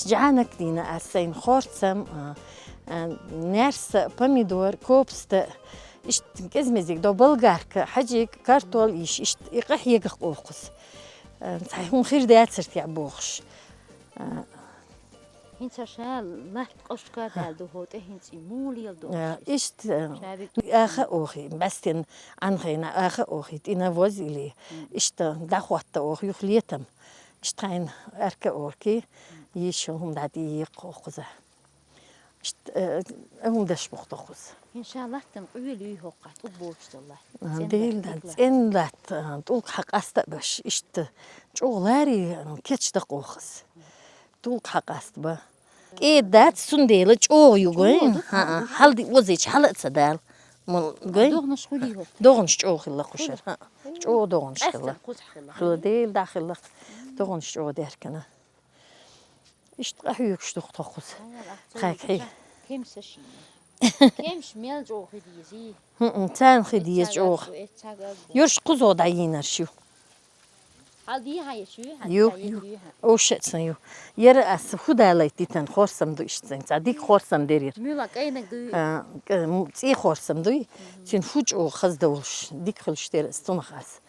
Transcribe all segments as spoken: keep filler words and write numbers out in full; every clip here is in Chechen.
Жаьнак дийна аз сайна хорсам, а, а, наьрса, помидор, копуста, иштта кӀезиг-мезиг дола болгарка, хьажик, картол йиш, иштта и къахьегах къохус. А, цхьа хӀума хир дацар те бохуш. А, ХӀинца ша латта къошка даьлла ду хӀотӀе, хӀинца и муха леладу? А, иштта, а, аха охи, бастин Ӏанхайна аха охи, тӀина возили, иштта дӀахотта охи, юха летам. Иштта хьайна арка орки, йиш хӀума дӀа тӀе йекху хӀокхуза. Иштта, э, хӀума даш буху тохуз. ХӀин ша латтам къуьйла юй хӀокхахь, тӀулг боцуш долу латта? А, цӀен дийла латта, дан, дикла. ЦӀен латта, а, тӀулг хьакъаста а баш, иштта чӀогӀа лари, а, кечда къохаз. ТӀулг хьакъаста ба. КӀеда дац, цундела чӀогӀа ю гойн. ХӀаъ, хьалди озийча хьала а ца дала. Мул гойн. ДогӀанаш хуьлий хӀокху? ДогӀанаш чӀогӀа хилла кхушара. ХӀаъ, чӀогӀа догӀанаш хилла. Хила дийла, да хилла. ДогӀанаш чӀогӀа деркана. Иштта къахьоьгуш ду тхо кхуза. Тхайкхьий. Кемса шийна. Кемш мел чӀогӀа хи дезий? ХӀуъ, царна хи деза чӀогӀа. Юрш кхузо дӀайийнарш ю. Хьал дий хьан еш ю? Ю, ю. Овшаца ю. Яра ас хӀу далайта дитан хорсам ду иштта зайн. Ца дика хорсам дерира. Муьла кӀайнаг дуй? А, кӀ-, м, цӀий хорсам дуй. Цуьнан хӀу чӀогӀа хаза довлуш. Дика хуьлуш дера ас цунах ас.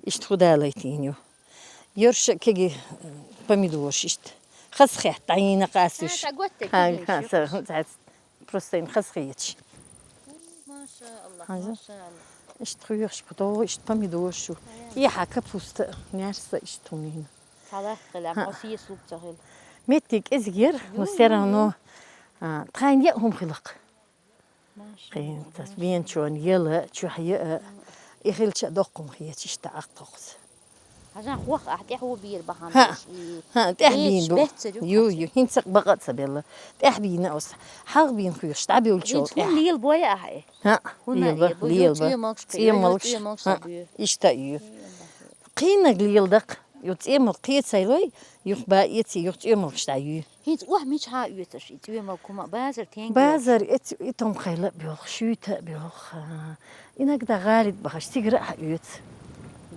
Иштта хӀу далайта йийна ю. Йорша кеги, э, помидорш иштта. Хаза хетта, дӀайийна къасуш. Ха, ца готта кеги ха, ша, ца, просто ин хаза хеташ. Машаалла, машаалла. Иштта хуьйхаш путогӀу, иштта помидорш ю. И хьа капуста, наьрса иштта хӀума йийна. Хьала хила, хьо сес луг ца хила. Метте кӀезиг яр, но всё равно, а, тхайн яа хӀума хилакх. Машаалла. Кхин, тас бен чон ела, чохь яа, и хилча а доккхум хеташ иштта Ӏахтохуз. Хьажан хох ахь тӀехь ву бийр бахьана. ХӀаъ, тӀехь бийна бу. Ю, ю, хӀинца бакъа а ца белла. ТӀехь бийна ас. Хьалха бийна хуьйхаш, дӀабевлча тӀехь. Лела бой ахь и? ХӀаъ, лела, лела. ЦӀемалгаш, цӀемалгаш, хӀаъ, иштта ю. Кхиннаг лела дакх. Ю цӀемалг кхецай лой, юх ба эци, юх цӀемалгаш дӀа ю. ХӀинца охьа мичахьа оьцуш, и цӀемалг хӀума базар тенга? Базар эц-, и томхайла а боьлху, шуьйта а боьлху, а, иногда гӀалит бахаш, цигара а хьаоьцу.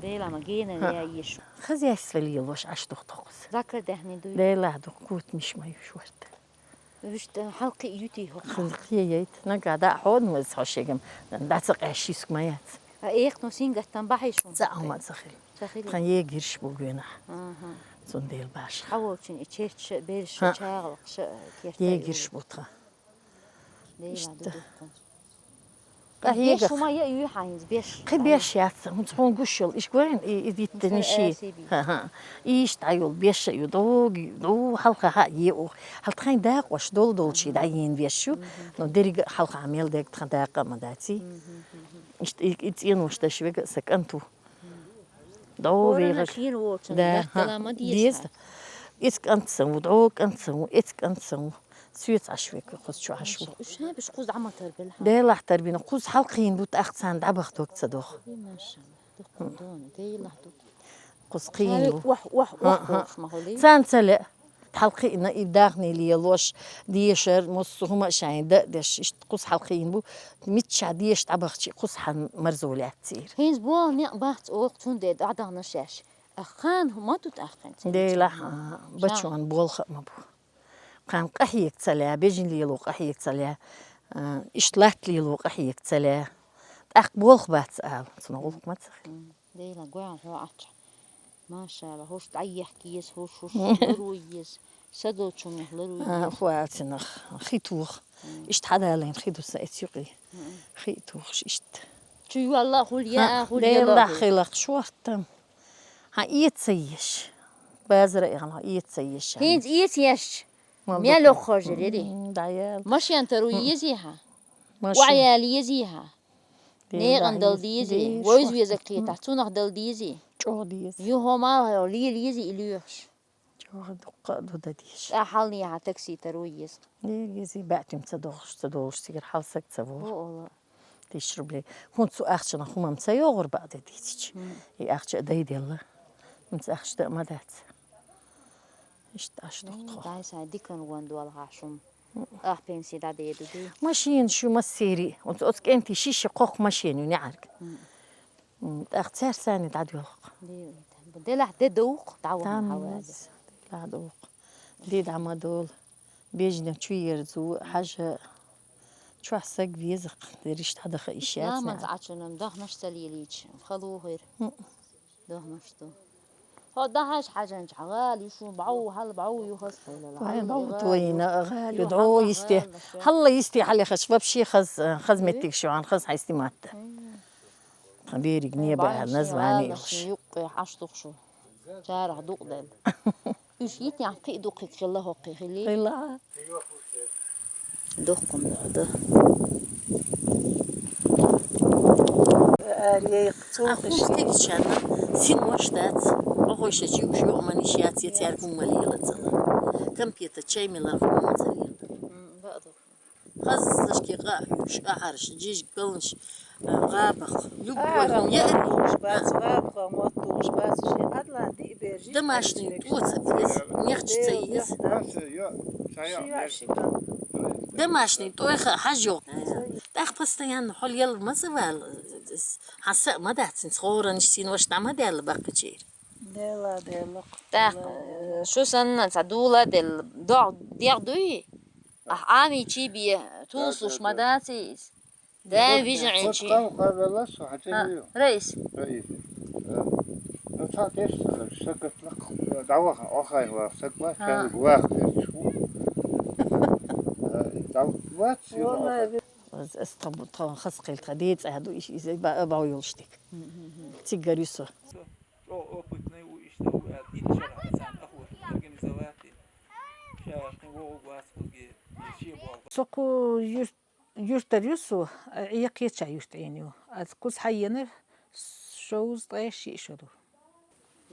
Дела ма гена я еш. Хозяйство лелош Ӏаш дух тохуз. Закар даьхни дуй? Дела дух, кут миш ма ю шорта. Вуьшта хьалкхи юти хӀокху? Хьалкхи яйта. Нагахь даа хьодан ваза хьо шегам. Дан даца къаьш йиск ма яц. А, эхно сингаттан бахьи шун? Ца ама ца хил. Ца хил. Тхан егирш бу гуьнахь. Аха. Цундела баш. Хьаволчун и черча, берша, чагӀалкхаша, керта. Егирш бу тхан. Дела ду духкун. Къахьега. Беш хӀума я ю хьайнца, беш? Кхи беш яц, хӀунца хьуна гуш йолу, иш гойн, и, и диттани ши. ХӀа-хӀа. Иштта йолу беш а ю, дог, ду хьалха хьа е ух. Хьал тхайн дакъош дол-долчий дӀайийна беш ю, но деррига а хьалха мел дег тхан дакъа а ма даций. Иштта и, и цӀенош даш вега а са кӀант ву. ДӀо вегӀаг. Шен воцун, да, латтала ма деза. Деза. Эц кӀант сан ву, дӀо кӀант сан ву, эц кӀант сан ву. Соьца Ӏаш векхи, кхуза чу Ӏаш ву. Уьш хьабаш кхуза Ӏама тарбина хьа? Делахь тарбина, кхуза хьалкхийна бу, тӀаккха царна дӀабаха дог ца доху. Машалла, дукха дона, Делахь ду. Кхуза кхийна бу. Охь, охь, охь, охь, ма хуьлий? Царна ца ле. Тхьалкхиъна и дахне лелош, дешар, муссу хӀума а шайн да а деш, иштта кхуза хьалкхийна бу. Мичча деша дӀабахчи, кхуза хьан марзо лаьццийра. ХӀинца боху некъ бац оха, цундела дӀадахна шаьш. Аххан хӀума ду тӀаккхин ца. Делахь, а, бачон болха а ма бу. Кхана къахьега ца лаьа, бежан лело къахьега ца лаьа, а, иштта латта лело къахьега ца лаьа. ТӀаккха болх бац ала, цунах гӀуллакх ма ца хила. Дела, гойн хьо Ӏаччахь. Машалла, хӀуш дӀайехка еза, хӀуш, хӀуш ларо еза. Садочунах ларо еза. А, хӀу ацинах, хи тух. Иштта хьадалайн хи ду сан эц юкъе. Хи тухуш иштта. Чу йолла а хуьлу, я а хуьлу, Дела хилах шортта. Хьан эца ца еш? Базара а яхана, хьан эца ца еш? ХӀинца эца еш. Мел йоккхажа рери. М, дӀаяла. Машен таро езий хьан? Машен. ВаӀаяла езий хьан? Дела, некъан дала дезий? Деза. Вайза веза кхетахь, цунах дала дезий? ЧӀогӀа деза. Юха ма лела езий и лоьхуш? ЧӀогӀа дуккха а ду дан деза. ТӀа хьалнехьа такси таро еза. Деза, езий баьӀтим ца дохуш, ца долуш, цигара хьал саг ца вогӀу. Тысяча рублей. ХӀунда цу ахчанах хӀумам ца йогӀур бакъ де дийцича. И ахча а дайделла. ХӀинца ахча дан а ма дац. Иштта Ӏаш ду тхо. Дай сай дикан вон долахь шун. Ахь пенсий дӀадеду ду? Машина шу массери. Оцу, оцу кӀентий шиша кхокх машина ю неӀарга. М, тӀаккха цаьрца санна дӀадоьлху. Делахь де довкъу, дӀавахана хьаваза. Делахь довкъу. Ди дӀа ма дола. Бежнев чу ерзу, хьажа чохь саг веза-кх, дерриш дӀадаха йиш яц. Ламаз наха. Ӏачунан дахнаш ца лелийча, халу хир. ХӀм. Дахнаш ду. Хьо дахьаш хьажанча, гӀала ю шу, бӀов, хьал бӀов ю хаза хилла. Вай, бӀов гӀала ю, тойна, гӀала ю, ю, дӀо хьалла йисте. ГӀала шу. Хьалла йисте хьалехаш, вообще хаз, хаз меттиг шу, ан хаз хьайсти матта. М. Бериг не баьхьа, название гӀала шу, уж. Юккъе хьаш дух шу. Чарах дукъ делла. Уьш йитнехь кхин а дуккхиг хилла хӀоккхий хили? Хилла. Дуккхун доху ду. Арейх, а, цункъиш хӀун стигичарна син ваш дац. Охойша чуьгуш юкъаман йиш яц, я цаьрга хӀумма лелацала. Компета, чай мила хӀумма ца лела. М, баъду. Хазлашке къа а хьуьгуш, ахьарш, жижиг калнаш, а, гӀабах, любой хӀума яа. Ара, мотт лугуш бац, гӀабах, мотт лугуш бац, ши адлан диъ бер жижиг. Домашний тӀо ца деза, нехча ца еза. Ши вар ши кам. Домашний тӀой ха хьажо. ТӀаккха постоянно хьол ял ма ца вала, хьан са а ма дац, хӀинца хӀоранаш син ваша дӀа ма даьлла баккхичера. Делла, делла. ТӀаккха, шу санна, цхьа дула а делла, догӀ-, дегӀ дуй? Ахь Ӏамийчий бе, тулсуш ма даций иза? Да, вижа Ӏинчий. Кхавелла со, хьан цӀе вуй? Раис. Раис. Ну, цхьа теш ца хилча, сагат лакха, дӀаваха, охайла саг ва, чайга ваха терчу. ДӀавац, валлай. Ас тхан, тхан хас кхел тхан децӀа ду, иш иза ба-, бау йолуш дика. Циггар ю со. ЧӀогӀа опытный ву, иштта ву аьлла, итт шарахь царна охота организовать. Ша кхин вогӀу вац кхузге, шен болх. Со кху юрт-, юртара ю со, Ӏе кхеча юрт Ӏийна ю. Аса кхуза хьаенар шовзткъе шиъ шо ду.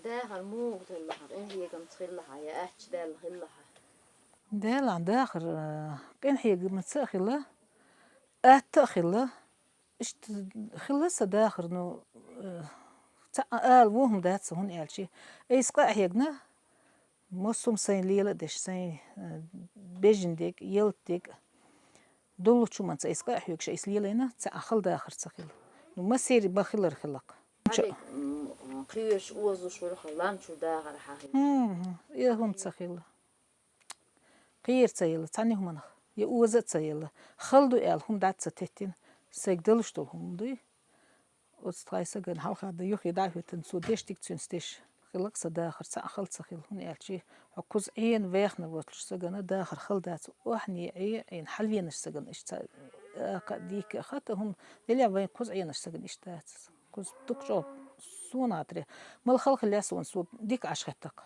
Дахар муха хилла хьан, къинхьегамца хилла хьан, я аьчча даьлла хилла хьан? Делахь дахар, а, къинхьегамца а хилла, атта а хилла. Иштта хилла сан дахар, ну, э, цхьа а ала ву хӀума дац сан, хӀунда аьлча, айса къа а хьегна, массо а хӀума сайн лела а деш, сайн, э, бежан дег, ялта дег, дуллучу хӀуманца айса къа а хьоьгуш, айса лелайна, цхьа а хала дахар ца хилла. Ну, массеран ма хилар хилла-кх. Хьалиг, м, кхоьруш, озуш вара хьо, лам чуьра дахар хьан хилла? ХӀм, хӀм, и хӀума ца хилла. Кхера ца елла, цхьанна хӀуманах, я оза а ца елла. Хала ду аьлла, хӀума дӀа ца теттина, сайга далуш долу хӀума дуй. Оцу тхайн сагана хьалха дан юххе дӀа а хӀоьттина, цо деш дика цуьнца деш. Хилла-кх сан дахар, цхьа а хала ца хилла, хӀунда аьлча хьо кхуза Ӏена вехна воцлуш сагана дахар хала дац, охьане Ӏе, Ӏийна хьалвенаш сагана иштта цхьа, а, кхаъ дийка а хата хӀума, делахь вайн кхуза Ӏенаш сагана иштта дац. Кхуза дукха чӀогӀа суна хатаре. Мала хала хилла суна, со дика Ӏаш хетта-кх.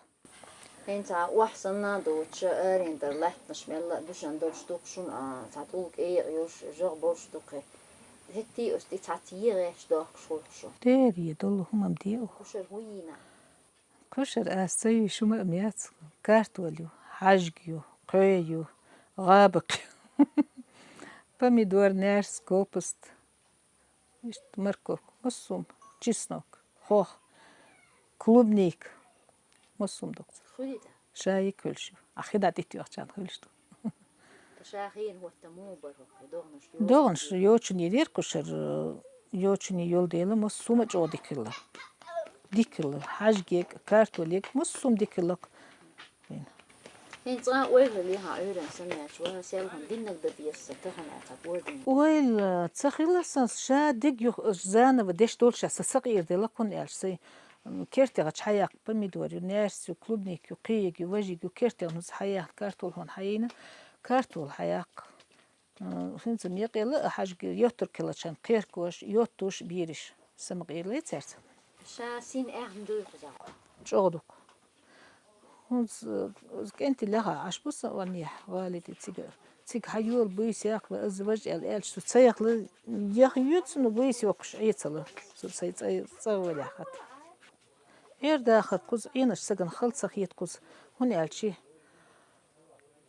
ХӀинца охьа санна а доцуш, арендар лаьттанаш мелла а дуьшан долуш ду-кх шуна, а, цхьа тӀулг экъа йолуш, жагӀа болуш ду-кх. ХӀетте а оцу тӀе цхьацца е гӀерташ дохкуш хуьлу-кх шу? Дера е долу хӀумам де а. Кхушара хӀун йийна? Кхушара аса ца йий, шу ма а яц. Картоль ю, хьаьжга ю, кхоь ю, гӀабакх ю, помидор, наьрс, копуст. Иштта морковка, массо а хӀума, чеснок, хох, клубника, массо а хӀума ду-кх цу. Хуьлий тӀаккха? Ша йига хуьлуш ю. А хи дӀа тӀе тоьхчарна хуьлуш ду. Ша хиъна хӀотта муха бара хӀокху догӀанаш? ДогӀанаш йочуний дера кхушара, йочуний йолу дела, массо а хӀума чӀогӀа дика хилла. Дика хилла. Хьаьжгег, картолег, массо а хӀума дика хилла-кх. Вина. ХӀинца цкъа ойла лехьа Ӏуьйранна самаьрча, ваха селхана диннаг дан деза сан тахана аьлла цхьа кӀордина. Ойла ца хилла сан, ша диг юха заново деш долча сан сакъера делла, хӀунда аьлча сайн, м, кертегӀа хьаяккха помидор ю, наьрс ю, клубник ю, кхииг ю, важиг ю, кертегӀа хӀинца хьаяьхна, картол хьуна хьайийна, картол хьаяккха. М, хӀинца мекъела а хьаьжга йоттар килачан кхеркош, йоттуш, бийриш. Самакъера лай цаьрца. Ша син аьхна дуй кхузахь? ЧӀогӀа ду-кх. ХӀинца, э, кӀентий лаьхьа Ӏаш бу сан ваннехь, гӀали тӀе цига. Цига хьайола буйса яхла, аза важа аьлла, аьлча, со ца яхла, яха юьйцу, ну, буйса йоккхуш Ӏецала. Со сайн цӀа-, цӀа валехь хатта. Ӏер дахар кхуза Ӏенаш сагана хала ца хета кхуза. ХӀунда аьлча,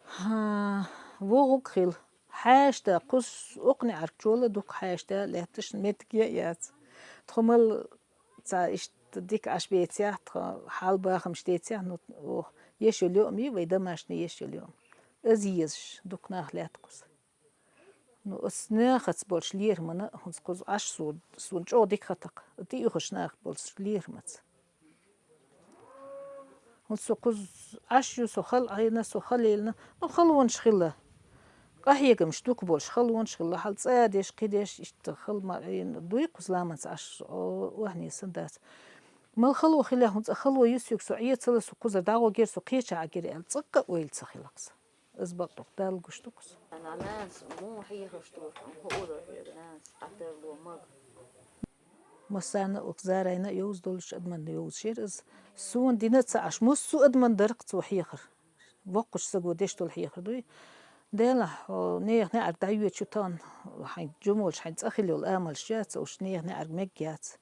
хӀа, вогӀург хила. Хьаьшта кхуза окху неӀарчола дукха хьаьшта лаьтташ меттиг а яц. Тхо мала цхьа иштта дика Ӏаш бецахь, тхо хьал бахамаш децахь, ну, оха еш йолу йоӀ ма ю вай, домашний еш йолу йоӀ. Аза езаш дукха нах лаьтта кхуза. Ну, ас нахаца болчу лерхӀамана, хӀинца кхуза Ӏаш суна, суна чӀогӀа дика хатакх, тӀеухуш нах болчу лерхӀамаца. ХӀунда со кхуза Ӏаш ю, со хала Ӏийна, со хала лелийна, ну, халонаш хилла. Къахьегамаш дукха болаш халонаш хилла, хьал цӀа деш, кхидеш, иштта хала ма Ӏийна, дуй кхуза ламанца Ӏаш, о, охьанесан дац. Мал хало хилла, хӀунда цӀа хало ю соьга, со Ӏецала, со кхузара дӀагӀоргьяр, со кхеча Ӏагир аьлла, цӀаккха а ойла ца хилла-кх са. Из бакъдукх, Далла гуш ду-кх са. Нанас, мун хьехаш ду, хӀуъура хьера, нанас, Ӏатарло маг. Массарна а, укх Зарайна а йовза долаш, адаманна йовзаш яр из. Сона дина ца Ӏаш, массо а адаманна дар-кх цо хьехар. Воккхача саго деш дола хьехар дуй. Делахь, хьо нехан неӀарга дӀайоьдучу тахана хьайн жумолаш, хьайн цӀа хила йола амалш яц, уж нехан неӀарга мегаш яц.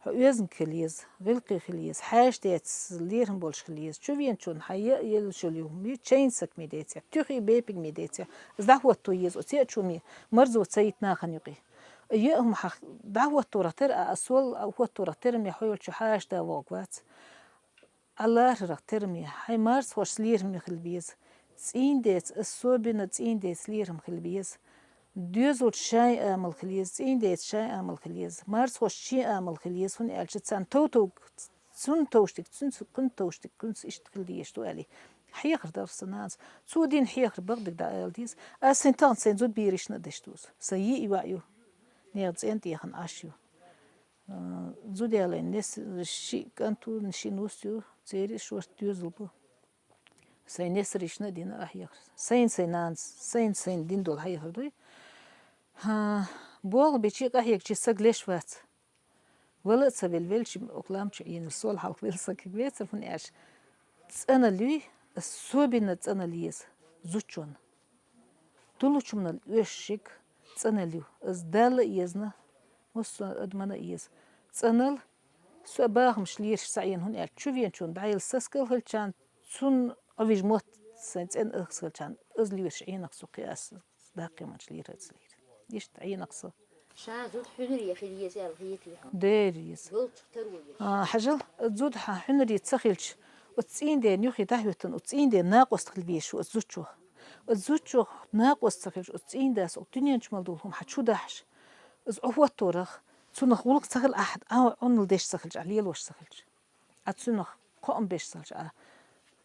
Хьо оьзанга хила еза, гӀиллакхе хила еза, хьаьша деций, лерхӀам болаш хила еза. Чувеначунна хьан яа еллачул ю, ми чайна саг ми деций, туьхий бепиг ми деций, из дӀахӀотто еза, оцу яа чу ми марзо ца йита нахана юкъе. Яа хӀума хьах дӀахӀотторах тера а, сол а хӀотторах тера ми хьо йолчу хьаьша да воагӀа вац. Ӏа лархӀарах тера ми, хьайн марзхошца лерхӀаме хила беза. ЦӀийндеца, особенно цӀийндеца лерхӀам хила беза. Доьзалца шайн амал хила еза, цӀийндеца шайн амал хила еза. Марзхошца шен амал хила еза, хӀунда аьлча царна тов-тов, цунна товш дерг цунца, кхунна товш дерг кхунца, иштта хила дезаш ду аьле. Хьехар дар-кх са нанас. Цо дина хьехар бакъдерг дӀаала деза. Аз сайн тахана сайн зуда берашна а деш ду-кх са. Сайн йиъ йоӀ ю. Нехан цӀен тӀехьа Ӏаш ю. А, зуда ялийна несса шиъ кӀант ву, ши нус ю, церан шорта доьзал бу. Сайн несарашна а дина а хьехар. Сайна сайн нанас, сайна сайн дина дола хьехар дуй. ХӀа, болх бича, къахьегача саг леш вац. Вала а ца велла, велча укх лам чу Ӏийнар, сол хьалха велла саг вецар, хӀунда аьлча цӀеналла юй, особенно цӀеналла еза зудчунна. Дуллача хӀуманал оьшург цӀеналла ю. Из Далла а еза, массо а адамна а еза. ЦӀеналла, со а бахамаш лераш ца Ӏийна, хӀунда аьлча чувеначунна дӀаелла саскал хилчарна, цунна Ӏовижа мотт сайн цӀена ахча хилчарна, из лераш Ӏийна-кх со, кхин аз даккхий хӀуманаш лера а ца лера. Иштта Ӏийна-кх со. Ша зуда хьуьнаре хила еза аьлла хетий хьуна? Дера еза. Йолча таро еза. А, хьажал, зуда хьан хьуьнаре ца хилча, оцу цӀийнден юххе дӀахӀоьттина, оцу цӀийнден накъост хила безаш ву оцу зудчох. Оцу зудчох накъост ца хилча, оцу цӀийндас оцу дуьнен чу мел дола хӀума хьан чу дахьаш, из ӀохӀотторах, цунах гӀулакх ца хила ахьа, Ӏа Ӏунал деш ца хилча, Ӏа лелош ца хилча. Ӏа цунах кхоам беш ца хилча, Ӏа,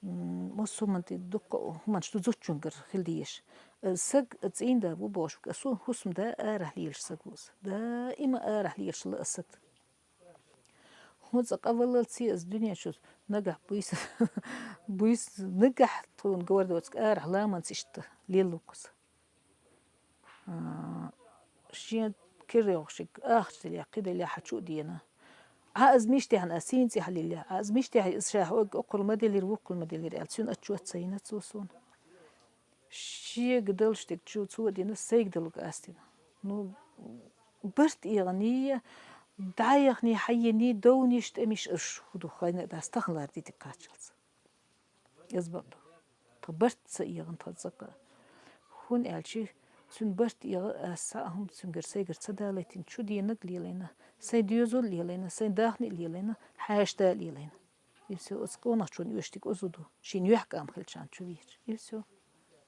м, массо а хӀуманна тӀе дуккха а хӀуманаш ду зудчунгара хила дезаш. Э, саг, э, цӀийнда ву бохуш, э, су хӀусамда арахь лелаш саг ву иза. Даима арахь лелаш ла а саг. ХӀунда цкъа къаваллалц иза дуьнен чу нагахь буьйса, буьйса нагахь тхуна гор доцург арахь ламанца иштта лелла ву-кх иза. А, шен кира йогӀушиг ахча делехь, кхин делехь хьан чу а дена. Ӏа иза мишта яхьна, а сийна цӀе хьалелехь, Ӏа иза мишта яхьа, иза ша хьоьга укхул ма делира, вукхул ма делира аьлла, цуьнан отчёт ца йина цо суна. Шега далуш дерг чу цо а дина, сайга далург ас дина. Ну, барт эгӀаний, дӀаяханий, хьайиний, довниш, тӀемиш, уьш хӀун ду, хайна а дац, таханлера дитиг кхаччалц. Иза бакъду. Тха барт ца эгӀан тха цӀаккха. ХӀунда аьлча цуьнан барт эгӀа, ас цхьа а хӀума цуьнгара сайгара ца далийтина, чу денаг а лелийна, сайн доьзал а лелийна, сайн дахни а лелийна, хьаьша да а лелийна. И всё, оцу къонахчун оьшург иза ду, шен юьхькӀам хилчарна чу вийча. И всё.